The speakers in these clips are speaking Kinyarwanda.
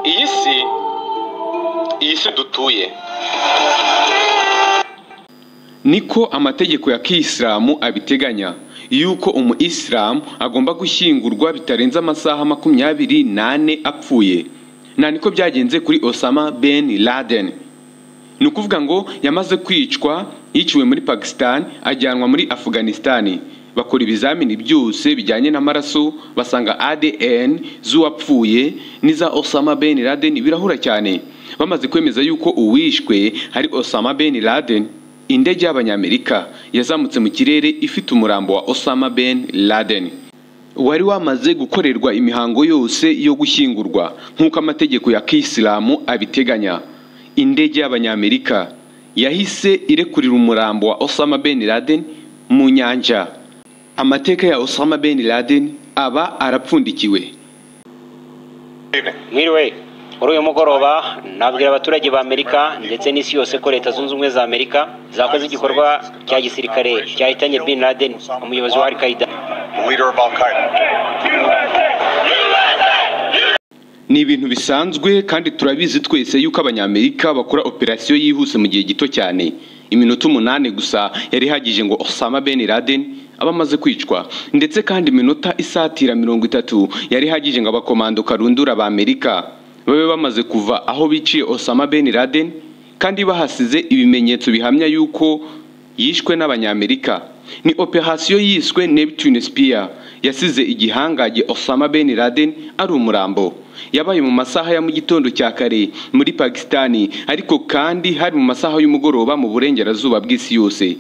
Iyi si dutuye. Niko amategeko ya kiyisilamu abiteganya, yuko umu isilamu agomba gushyingurwa bitarenze amasaha 24 apfuye. Na niko byagenze kuri Osama Ben Laden. Ni ukuvuga ngo yamaze kwicwa, yiciwe muri Pakistan, ajyanwa muri Afghanistan, bakora ibizamini byose bijyanye n'amaraso, basanga ADN z'uwapfuye n'iza Osama Ben Laden birahura cyane. Bamaze kwemeza yuko uwishwe hari Osama Ben Laden, indege y'Abanyamerika yazamutse mu kirere ifite umurambo wa Osama Ben Laden wari wamaze gukorerwa imihango yose yo gushyingurwa nk'uko amategeko ya kisilamu abiteganya. Indege y'Abanyamerika yahise irekurira umurambo wa Osama Ben Laden mu nyanja. Amateka ya Osama Ben Laden aba arapfundikiwe. Mwiriwe. Muri uyu mugoroba nabwira abaturage ba Amerika ndetse n'isi yose ko Leta Zunze Ubumwe za Amerika zakoze igikorwa cya gisirikare cyahitanye Bin Laden, umuyobozi wa Al Qaeda. The leader of Al Qaeda. Ni ibintu bisanzwe kandi turabizi twese yuko Abanyamerika bakora operasiyo yihuse mu gihe gito cyane. Iminota 8 gusa yari ihagije ngo Osama Ben Laden abe amaze kwicwa, ndetse kandi iminota isatira 30 yari ihagije ngo abakomando karundura ba Amerika babe bamaze kuva aho biciye Osama Ben Laden, kandi bahasize ibimenyetso bihamya yuko yishwe n'Abanyamerika. Ni operasiyo yiswe Neptune Spear, yasize igihangange Osama Ben Laden ari umurambo. Yabaye mu masaha ya mu gitondo cya kare muri Pakistani, ariko kandi hari mu masaha y'umugoroba mu burengerazuba bw'isi yose.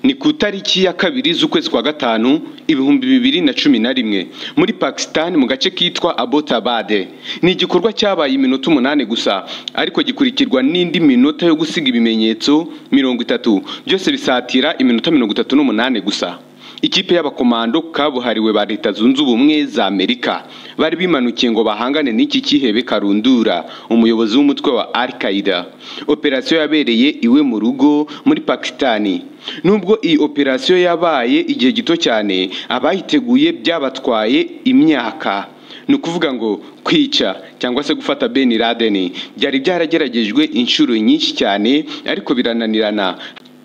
Ni ku tariki ya 2 z'ukwezi kwa gatanu 2011 muri Pakistan, mu gace kitwa Abbottabad. Ni igikorwa cyabaye iminota 8 gusa, ariko gikurikirwa n'indi minota yo gusiga ibimenyetso 30, byose bisatira iminota 38 gusa. Ikipe y'abakomando kabuhariwe ba Leta Zunze Ubumwe za Amerika bari bimanukiye ngo bahangane n'iki kihebe karundura, umuyobozi w'umutwe wa Al Qaeda. Operasiyo yabereye iwe mu rugo muri Pakistani. Nubwo iyi operasiyo yabaye igihe gito cyane, abayiteguye byabatwaye imyaka. Ni ukuvuga ngo kwica cyangwa se gufata Ben Laden byari byarageragejwe inshuro nyinshi cyane, ariko birananirana.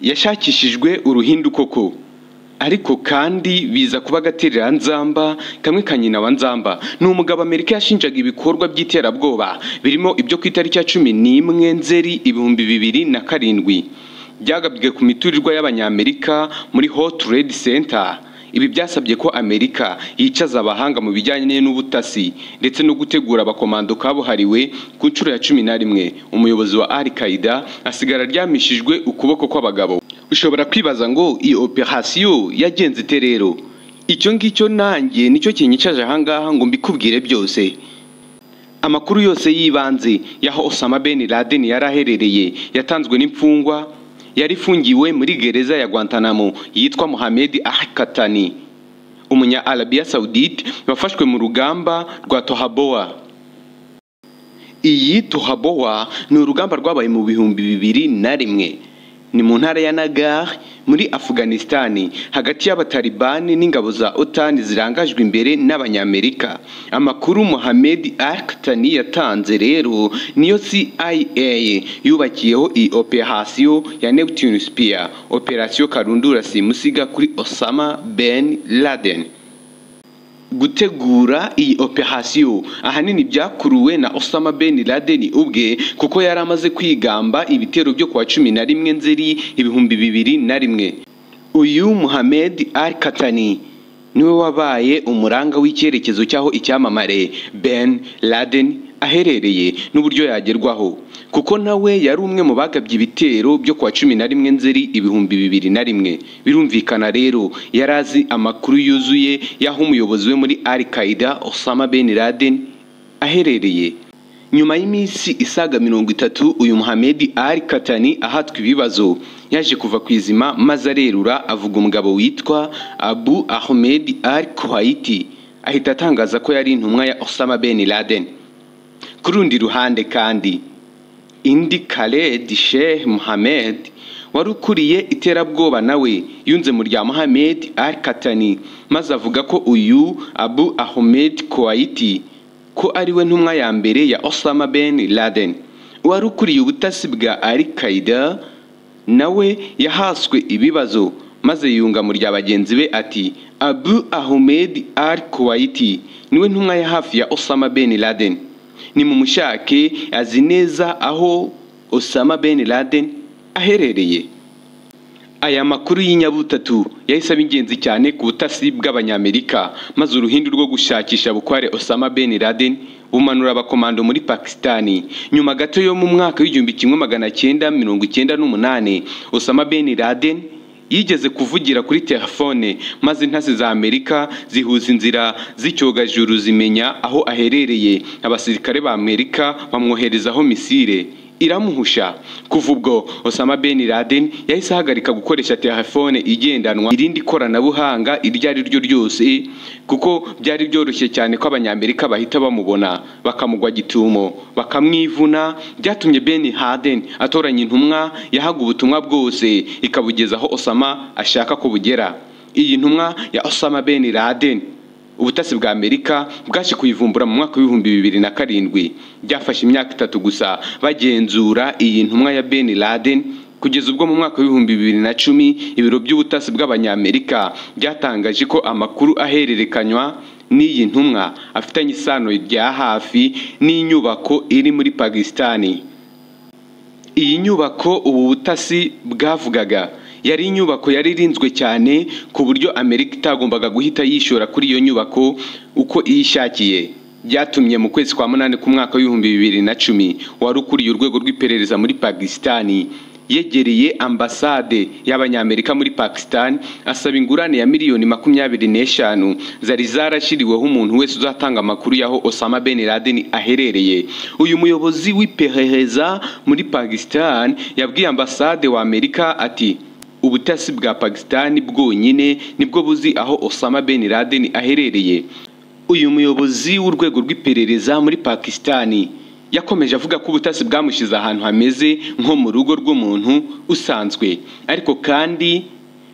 Yashakishijwe uruhindu koko, ariko kandi biza kuba agatereranzamba kamwe ka nyina wa nzamba. Ni umugabo Amerika yashinjaga ibikorwa by'iterabwoba, birimo ibyo ku itariki ya 11 Nzeri 2007 byagabwe ku miturirwa y'Abanyamerika muri World Trade Center. Ibi byasabye ko Amerika yicaza abahanga mu bijyanye n'ubutasi ndetse no gutegura abakomando kabuhariwe ku nshuro ya 11. Umuyobozi wa Al Qaeda asigara aryamishijwe ukuboko kw'abagabo. Ushobora kwibaza ngo iyi operasiyo yagenze ite? Rero icyo ngicyo nanjye nicyo kinyicaje ahangaha ngo mbikubwire byose. Amakuru yose y'ibanze y'aho Osama Ben Laden yari aherereye yatanzwe n'imfungwa yari ifungiwe muri gereza ya Guantanamo yitwa Mohamed Al-Katani, umunya Arabia Saudite wafashwe mu rugamba rwa Tohaboa. Iyi Tohaboa ni urugamba rwabaye mu 2001, ni mu ntara ya Nagar muri Afghanistan, hagati y'Abatalibani n'ingabo za OTAN zirangajwe imbere n'Abanyamerika. Amakuru Mohamed Al-Katani yatanze rero niyo CIA yubakiyeho iyi operasiyo ya Neptune Spear, operasiyo karundura simusiga kuri Osama Ben Laden. Gutegura iyi operasiyo ahanini byakuruwe na Osama Ben Laden ubwe, kuko yari amaze kwigamba ibitero byo kuwa 11 Nzeri 2001. Uyu Muhammad Al Katani niwe wabaye umuranga w'icyerekezo cy'aho icyamamare Ben Laden aherereye n'uburyo yagerwaho, kuko nawe yari umwe mu bagabye ibitero byo kuwa 11 Nzeri 2001. Birumvikana rero yari azi amakuru yuzuye y'aho umuyobozi we muri Al Qaeda Osama Ben Laden aherereye. Nyuma y'iminsi isaga 30 uyu Muhammad Al Katani ahatwa ibibazo, yaje kuva ku izima maze arerura, avuga umugabo witwa Abu Ahmed Al Kuwaiti, ahita atangaza ko yari intumwa ya Osama Ben Laden. Ku rundi ruhande kandi, indi Khaled Sheikh Mohammed wari ukuriye iterabwoba nawe yunze mu rya Mohamed Al Katani, maze avuga ko uyu Abu Ahmed Kuwaiti ko ari we ntumwa ya mbere ya Osama Ben Laden. Wari ukuriye ubutasi bwa Al Qaeda nawe yahaswe ibibazo, maze yunga mu rya bagenzi be ati: "Abu Ahmed Al Kuwaiti niwe ntumwa ya hafi ya Osama Ben Laden, nimumushake, azi neza aho Osama Ben Laden aherereye." Aya makuru y'inyabutatu yahise aba ingenzi cyane ku butasi bw'Abanyamerika, maze uruhindu rwo gushakisha bukware Osama Ben Laden bumanura abakomando muri Pakistani. Nyuma gato yo mu mwaka w'1998, Osama Ben Laden yigeze kuvugira kuri telefone, maze intasi za Amerika zihuza inzira z'icyogajuru zimenya aho aherereye. Abasirikare ba Amerika bamwoherezaho misile iramuhusha. Kuva ubwo Osama Ben Laden yahise ahagarika gukoresha telefone igendanwa, irindi koranabuhanga iryo ari ryo ryose, kuko byari byoroshye cyane ko Abanyamerika bahita bamubona bakamugwa gitumo bakamwivuna. Byatumye Ben Laden atoranya intumwa yahaga ubutumwa bwose ikabugeza aho Osama ashaka ko bugera. Iyi ntumwa ya Osama Ben Laden, ubutasi bwa Amerika bwaje kuyivumbura mu mwaka w'2007. Byafashe imyaka 3 gusa bagenzura iyi ntumwa ya Ben Laden, kugeza ubwo mu mwaka w'2010 ibiro by'ubutasi bw'Abanyamerika byatangaje ko amakuru ahererekanywa n'iyi ntumwa afitanye isano rya hafi n'inyubako iri muri Pakistani. Iyi nyubako ubu butasi bwavugaga yari inyubako yari irinzwe cyane, ku buryo Amerika itagombaga guhita yishora kuri iyo nyubako uko iyishakiye. Byatumye mu kwezi kwa 8 k'umwaka w'2010 wari ukuriye urwego rw'iperereza muri Pakistani yegereye ambasade y'Abanyamerika muri Pakistan asaba ingurane ya miliyoni 25 zari zarashyiriweho umuntu wese uzatanga amakuru y'aho Osama Ben Laden aherereye. Uyu muyobozi w'iperereza muri Pakistan yabwiye ambasade wa Amerika ati: "Ubutasi bwa Pakistan bwonyine nibwo buzi aho Osama Ben Laden aherereye." Uyu muyobozi w'urwego rw'iperereza muri Pakistan yakomeje avuga ko ubutasi bwamushyize ahantu hameze nko mu rugo rw'umuntu usanzwe, ariko kandi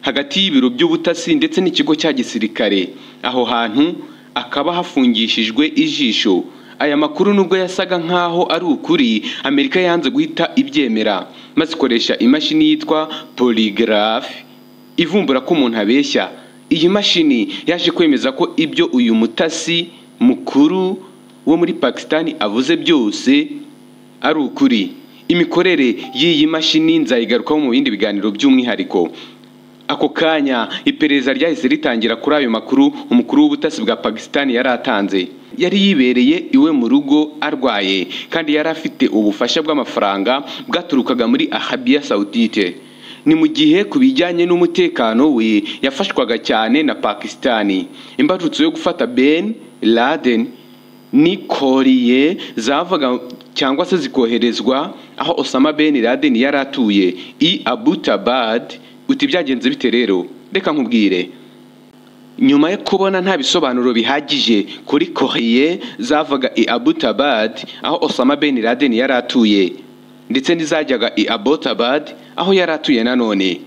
hagati y'ibiro by'ubutasi ndetse n'ikigo cya gisirikare, aho hantu akaba hafungishijwe ijisho. Aya makuru nubwo yasaga nkaho ari ukuri, Amerika yanze guhita ibyemera, maze ikoresha imashini yitwa polygraph ivumbura ko umuntu abeshya. Iyi mashini yaje kwemeza ko ibyo uyu mutasi mukuru wo muri Pakistan avuze byose ari ukuri. Imikorere y'iyi mashini nzayigarukaho mu bindi biganiro by'umwihariko. Ako kanya iperereza ryahise ritangira kuri ayo makuru umukuru w'ubutasi bwa Pakistan yari atanze. Yari yibereye iwe mu rugo arwaye, kandi yari afite ubufasha bw'amafaranga bwaturukaga muri Arabia Saudite. Ni mu gihe ku bijyanye n'umutekano we yafashwaga cyane na Pakistani. Imbarutso yo gufata Ben Laden ni koriye zavaga cyangwa se zikoherezwa aho Osama Ben Laden yari atuye i Abbottabad. Uti byagenze bite rero? Reka nkubwire. Nyuma yo kubona nta bisobanuro bihagije kuri koriye zavaga i Abbottabad aho Osama Ben Laden yari atuye, ndetse n'izajyaga i Abbottabad aho yari atuye nanone,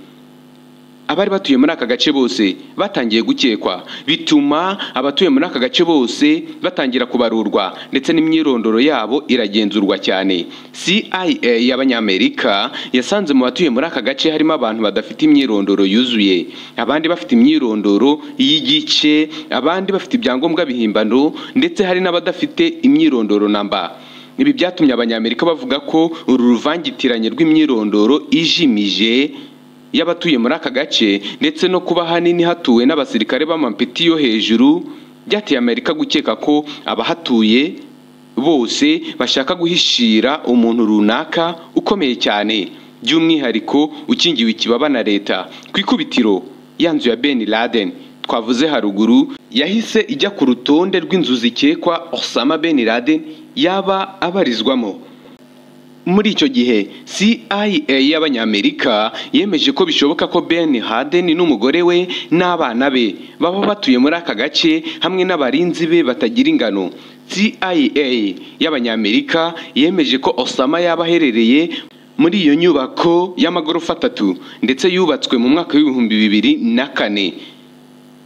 abari batuye muri aka gace bose batangiye gukekwa, bituma abatuye muri aka gace bose batangira kubarurwa, ndetse n'imyirondoro yabo iragenzurwa cyane. CIA y'Abanyamerika yasanze mu batuye muri aka gace harimo abantu badafite imyirondoro yuzuye, abandi bafite imyirondoro y'igice, abandi bafite ibyangombwa bihimbano, ndetse hari n'abadafite imyirondoro namba. Ibi byatumye Abanyamerika bavuga ko uru ruvangitiranye rw'imyirondoro ijimije y'abatuye muri aka gace, ndetse no kuba hanini hatuwe n'abasirikare b'amapeti yo hejuru, byateye Amerika gukeka ko abahatuye bose bashaka guhishira umuntu runaka ukomeye cyane, by'umwihariko ukingiwe ikibaba na leta. Ku ikubitiro ya nzu ya Ben Laden twavuze haruguru yahise ijya ku rutonde rw'inzu zikekwa Osama Ben Laden yaba abarizwamo. Muri icyo gihe CIA y'Abanyamerika yemeje ko bishoboka ko Ben Laden n'umugore we n'abana be baba batuye muri aka gace hamwe n'abarinzi be batagira ingano. CIA y'Abanyamerika yemeje ko Osama yaba aherereye muri iyo nyubako y'amagorofa 3 ndetse yubatswe mu mwaka w'2004.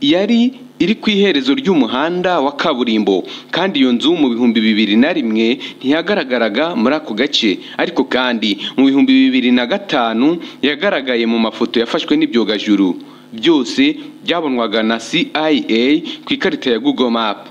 Yari iri ku iherezo ry'umuhanda wa kaburimbo, kandi iyo nzu mu 2001 ntiyagaragaraga muri ako gace, ariko kandi mu 2005 yagaragaye mu mafoto yafashwe n'ibyogajuru. Byose byabonwaga na CIA ku ikarita ya Google Map.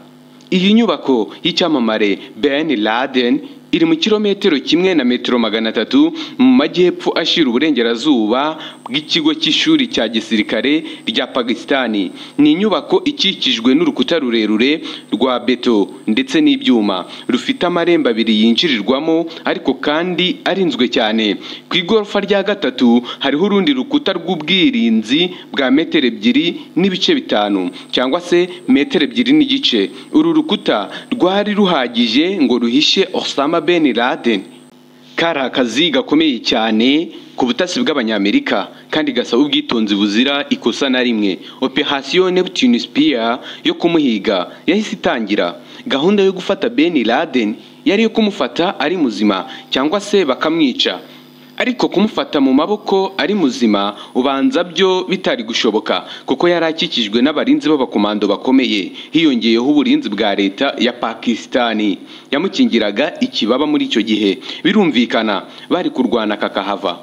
Iyi nyubako y'icyamamare Ben Laden iri mu kilometero 1 na metero 300 mu majyepfo ashira uburengerazuba bw'ikigo cy'ishuri cya gisirikare rya Pakistani. Ni inyubako ikikijwe n'urukuta rurerure rwa beto ndetse n'ibyuma, rufite amarembo abiri yinjirirwamo ariko kandi arinzwe cyane. Ku igorofa rya gatatu hariho urundi rukuta rw'ubwirinzi bwa metero 2.5 cyangwa se metero 2.5. Uru rukuta rwari ruhagije ngo ruhishe Osama Ben Laden. Kari akazi gakomeye cyane ku butasi bw'Abanyamerika kandi gasaba ubwitonzi buzira ikosa na rimwe. Operation Neptune Spear yo kumuhiga yahise itangira. Gahunda yo gufata Ben Laden yari yo kumufata ari muzima cyangwa se bakamwica, ariko kumufata mu maboko ari muzima ubanza byo bitari gushoboka kuko yari akikijwe n'abarinzi b'abakomando bakomeye, hiyongeyeho uburinzi bwa leta ya Pakistani yamukingiraga ikibaba muri icyo gihe. Birumvikana bari kurwana kakahava.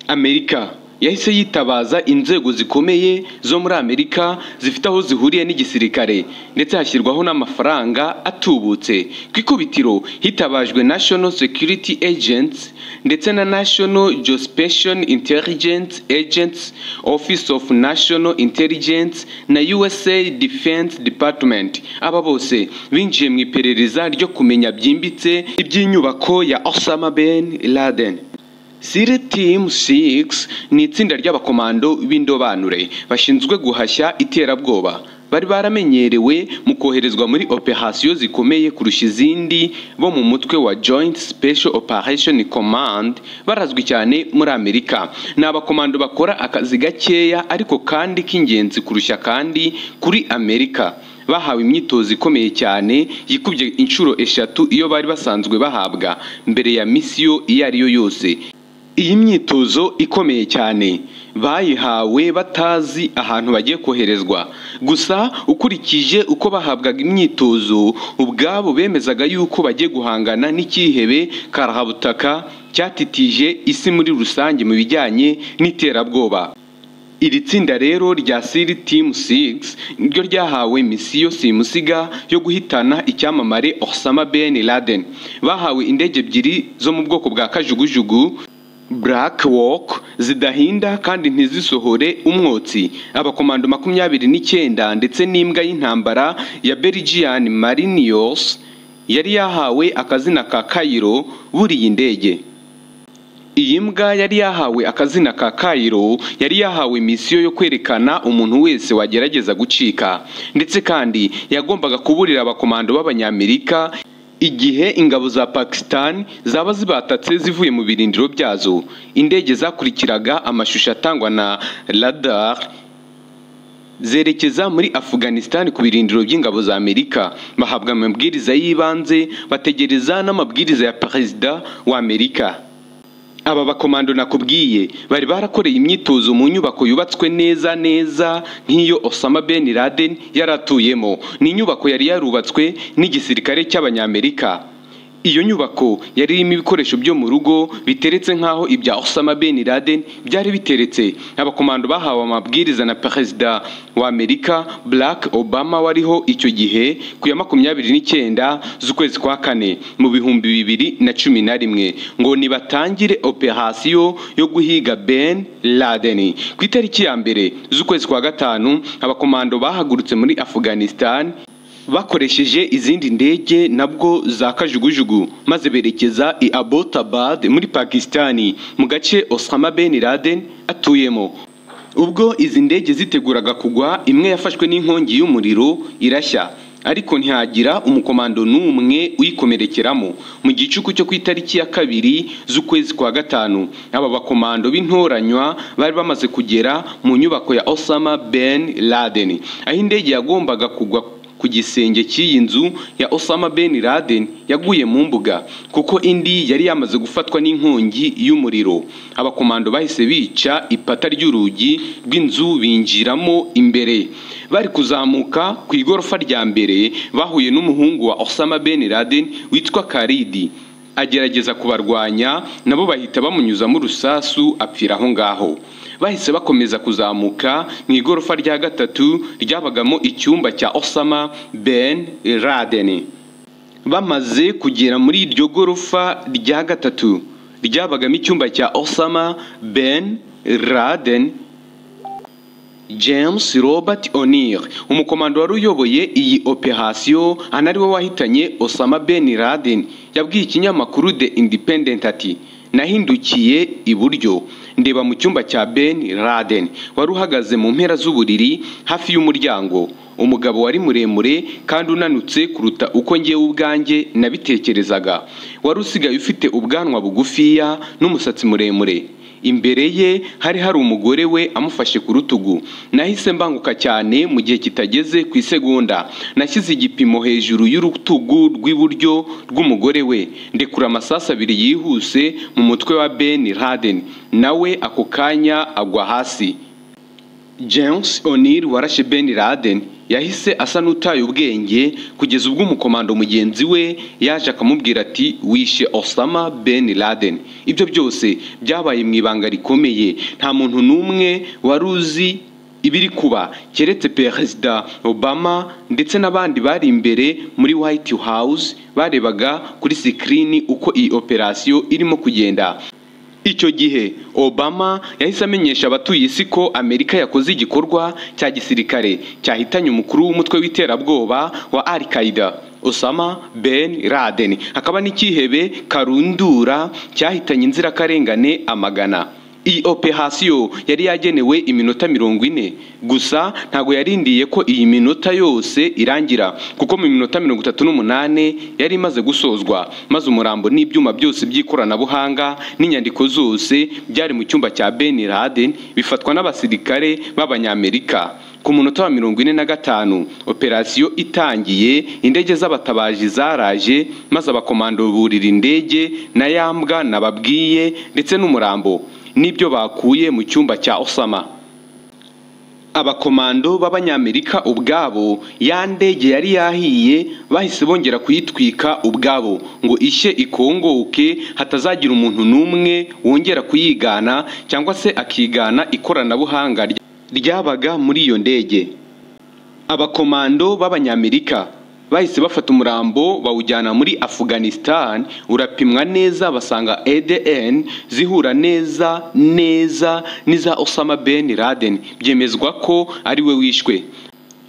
Amerika yahise yitabaza inzego zikomeye zo muri Amerika zifite aho zihuriye n'igisirikare, ndetse hashyirwaho n'amafaranga atubutse. Ku ikubitiro hitabajwe National Security Agents ndetse na National Geospatial Intelligence Agents, Office of National Intelligence na USA Defense Department. Aba bose binjiye mu iperereza ryo kumenya byimbitse iby'inyubako ya Osama Ben Laden. SEAL Team 6 ni itsinda ry'abakomando b'indobanure bashinzwe guhashya iterabwoba. Bari baramenyerewe mu koherezwa muri operasiyo zikomeye kurusha izindi bo mu mutwe wa Joint Special Operation Command, barazwi cyane muri Amerika. Ni abakomando bakora akazi gakeya ariko kandi k'ingenzi kurusha kandi kuri Amerika. Bahawe imyitozo ikomeye cyane yikubye inshuro 3 iyo bari basanzwe bahabwa mbere ya misiyo iyo ari yo yose. Iyi myitozo ikomeye cyane bayihawe batazi ahantu bagiye koherezwa. Gusa ukurikije uko bahabwaga imyitozo, ubwabo bemezaga yuko bagiye guhangana n'ikihebe karahabutaka cyatitije isi muri rusange mu bijyanye n'iterabwoba. Iri tsinda rero rya SEAL Team 6 niryo ryahawe misiyo simusiga yo guhitana icyamamare Osama Ben Laden. Bahawe indege 2 zo mu bwoko bwa kajugujugu Black Hawk zidahinda kandi ntizisohore umwotsi, abakomando 29 ndetse n'imbwa y'intambara ya Belgian Marinios yari yahawe akazina ka Cairo buriye indege. Iyi mbwa yari yahawe akazina ka Cairo yari yahawe misiyo yo kwerekana umuntu wese wagerageza gucika, ndetse kandi yagombaga kuburira abakomando b'Abanyamerika igihe ingabo za Pakistan zaba zibatatse zivuye mu birindiro byazo. Indege zakurikiraga amashusho atangwa na radar zerekeza muri Afghanistan ku birindiro by'ingabo za Amerika, bahabwa amabwiriza y'ibanze, bategereza n'amabwiriza ya Perezida wa Amerika. Aba bakomando nakubwiye bari barakoreye imyitozo mu nyubako yubatswe neza neza nk'iyo Osama Ben Laden yaratuyemo. Ni inyubako yari yarubatswe n'igisirikare cy'Abanyamerika. Iyo nyubako yari irimo ibikoresho byo mu rugo biteretse nk'aho ibya Osama Ben Laden byari biteretse. Abakomando bahawe amabwiriza na Perezida wa Amerika Barack Obama wariho icyo gihe ku ya 29 z'ukwezi kwa kane mu 2011 ngo nibatangire operasiyo yo guhiga Ben Laden. Ku itariki ya 1 z'ukwezi kwa 5 abakomando bahagurutse muri Afghanistan bakoresheje izindi ndege nabwo za kajugujugu, maze berekeza i Abbottabad muri Pakistani mu gace Osama Ben Laden atuyemo. Ubwo izi ndege ziteguraga kugwa, imwe yafashwe n'inkongi y'umuriro irashya, ariko ntihagira umukomando n'umwe uyikomerekeramo. Mu gicuku cyo ku itariki ya 2 z'ukwezi kwa 5 aba bakomando b'intoranywa bari bamaze kugera mu nyubako ya Osama Ben Laden aho indege yagombaga kugwa ku gisenge cy'iyi nzu ya Osama Ben Laden yaguye mu mbuga, kuko indi yari yamaze gufatwa n'inkongi y'umuriro. Abakomando bahise bica ipata ry'urugi rw'inzu binjiramo imbere. Bari kuzamuka ku igorofa rya mbere bahuye n'umuhungu wa Osama Ben Laden witwa Khalid, agerageza kubarwanya nabo bahita bamunyuzamo urusasu apfira aho ngaho. Bahise bakomeza kuzamuka mu igorofa rya gatatu ryabagamo icyumba cya Osama Ben Laden. Bamaze kugera muri iryo gorofa rya gatatu ryabagamo icyumba cya Osama Ben Laden, James Robert O'Neill, umukomando wari uyoboye iyi operasiyo anari we wahitanye Osama Ben Laden, yabwiye ikinyamakuru The Independent ati: "Nahindukiye iburyo ndeba mu cyumba cya Ben Laden wari uhagaze mu mpera z'uburiri hafi y'umuryango, umugabo wari muremure kandi unanutse kuruta uko ngewe ubwanjye nabitekerezaga, wari usigaye ufite ubwanwa bugufiya n'umusatsi muremure. Imbere ye hari hari umugore we amufashe ku rutugu. Nahise mbanguka cyane mu gihe kitageze ku isegonda. Nashyize igipimo hejuru y'urutugu rw'iburyo rw'umugore we, ndekura amasasu abiri yihuse mu mutwe wa Ben Laden, nawe ako kanya agwa hasi." James O'Neill warashe Ben Laden yahise asa n'utaye ubwenge kugeza ubwo umukomando mugenzi we yaje akamubwira ati: "Wishe Osama Ben Laden." Ibyo byose byabaye mu ibanga rikomeye, nta muntu n'umwe wari uzi ibiri kuba keretse Perezida Obama ndetse n'abandi bari imbere muri White House barebaga kuri sikirini uko iyi operasiyo irimo kugenda. Icyo gihe Obama yahise amenyesha abatuye isi ko Amerika yakoze igikorwa cya gisirikare cyahitanye umukuru w'umutwe w'iterabwoba wa Al-Qaeda Osama Ben Laden, hakaba n'ikihebe karundura cyahitanye inzirakarengane amagana. Iyi operasiyo yari yagenewe iminota 40 gusa, ntago yarindiye ko iyi minota yose irangira, kuko mu minota 38 yari imaze gusozwa, maze umurambo n'ibyuma byose by'ikoranabuhanga n'inyandiko zose byari mu cyumba cya Ben Laden bifatwa n'abasirikare b'Abanyamerika. Ku munota wa 45 operasiyo itangiye, indege z'abatabaji zaraje maze abakomando burira indege na yambwa nababwiye ndetse n'umurambo n'ibyo bakuye mu cyumba cya Osama. Abakomando b'Abanyamerika ubwabo ya ndege yari yahiye bahise bongera kuyitwika ubwabo ngo ishye ikongoke, hatazagira umuntu n'umwe wongera kuyigana cyangwa se akigana ikoranabuhanga ryabaga muri iyo ndege. Abakomando b'Abanyamerika bahise bafata umurambo bawujyana muri Afghanistan, urapimwa neza basanga ADN zihura neza neza n'iza Osama Ben Laden, byemezwa ko ari we wishwe.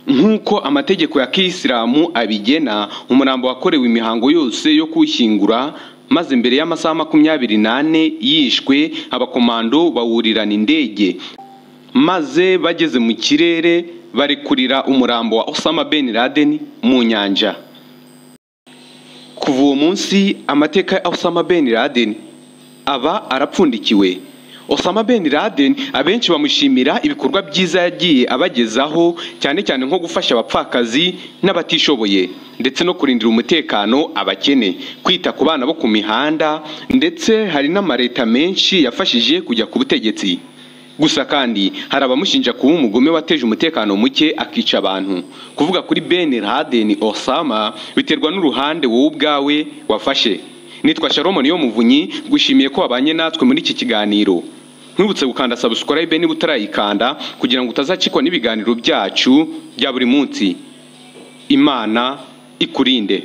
Nk'uko amategeko ya Kisilamu abigena, umurambo wakorewe imihango yose yo kuwushyingura, maze mbere y'amasaha 24 yishwe abakomando bawurirana indege, maze bageze mu kirere barekurira umurambo wa Osama Ben Laden mu nyanja. Kuva uwo munsi amateka ya Osama Ben Laden aba arapfundikiwe. Osama Ben Laden abenshi bamushimira ibikorwa byiza yagiye abagezaho, cyane cyane nko gufasha abapfakazi n'abatishoboye, ndetse no kurindira umutekano abakene, kwita ku bana bo ku mihanda, ndetse hari n'amareta menshi yafashije kujya ku butegetsi. Gusa kandi hari abamushinja kuba umugome wateje umutekano muke akica abantu. Kuvuga kuri Ben Laden Osama biterwa n'uruhande wowe ubwawe wafashe. Nitwa Shalom Niyomuvunyi, gushimiye ko wabanye natwe muri iki kiganiro. Nkwibutse gukanda subscribe niba utarayikanda kugira ngo utazacikwa n'ibiganiro byacu bya buri munsi. Imana ikurinde.